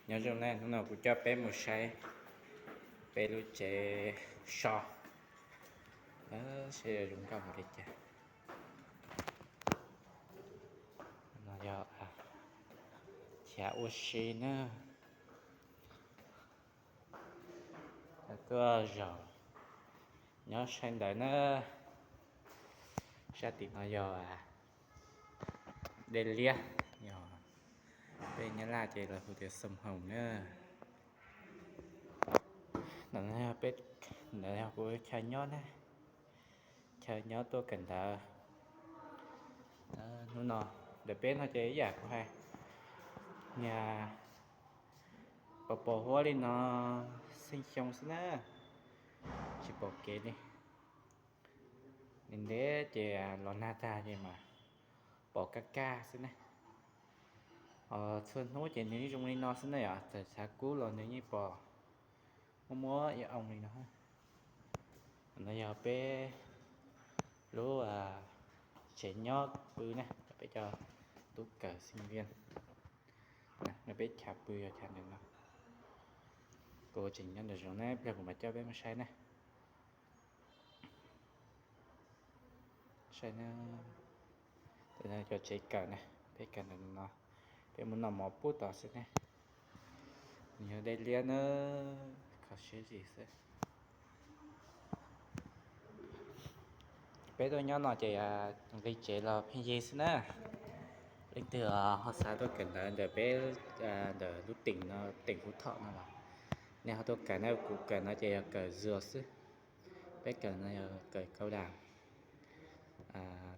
Nyob zoo na, hnub no kuv coj peb mus saib peb lub tsev so, saib zoo nkauj npaum li cas. No yog chav ua si na, tuaj zaum nyob saib ntawd na. Sab tim no yog dej liab, yog peb Nyab Laj ces lawv hu tias sông Hồng na. Ntawm no yog peb, ntawm no yog kuv chaw nyob na, chaw nyob tuaj kawm ntawv. Hnub no ntawm peb no ces ib yam kuv hais, niag pos pos huab li no xeeb xyoo xwb na, tsis pom kev li. Ntev ntev ces los nag tag ces mas pom kaj kaj xwb na. Txhua hnub ces nws zoo li no xwb na yom, txawm xav kub los nws yeej pom muab muab ib oo li no. No yog peb lub tsev nyob pw na, peb cov tub kawm sinh viên. Peb chav pw yog chav ntawm no. Kuv tseem nyob ntawm zoov na, ib pliag kuv mam coj peb mus saib na. Saib na, cov tsev kawm na, peb kawm ntawm no, peb mus noj mov pub tod xwb ne. Nws yog dej liab na, kho siab zim xwb. Peb tuaj nyob no ces nqi tsev los pheej yig xwb na. Leej twg ho xav tuaj kawm ntawv ntawm peb, ntawm lub tỉnh no, tỉnh Phú Thọ no los nej ho tuaj kawm na, kuv kawm no ces yog kawm dược xwb. Peb kawm no yog kawm cao đẳng.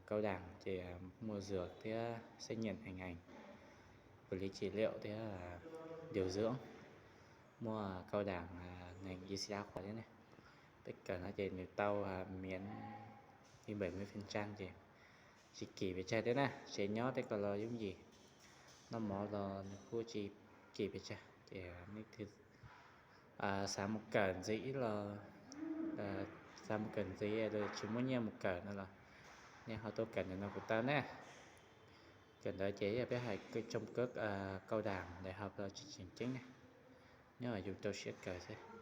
Cao đẳng ces muaj dược thiab xét nghiệm hình ảnh, vật lý trị liệu thiab điều dưỡng, muaj cao đẳng ngành y sĩ khoa thiab ne. Peb kawm no ces nws tau miễn bảy mươi phần trăm ces tsis kim pes tsawg thiab na, tsev nyob tej ko los yooj yim, noj mov los nws kuj tsis kim pes tsawg ces nej xav mus kawm ntxiv los, xav mus kawm ntxiv tsis muaj nyiaj mus kawm no los nej ho tuaj kawm ntawm no kuv tau na. Kawm ntawv ces yog peb hais trong cấp cao đẳng đại học los tsis tseem ceeb na, nyob yus rau siab kawm xwb.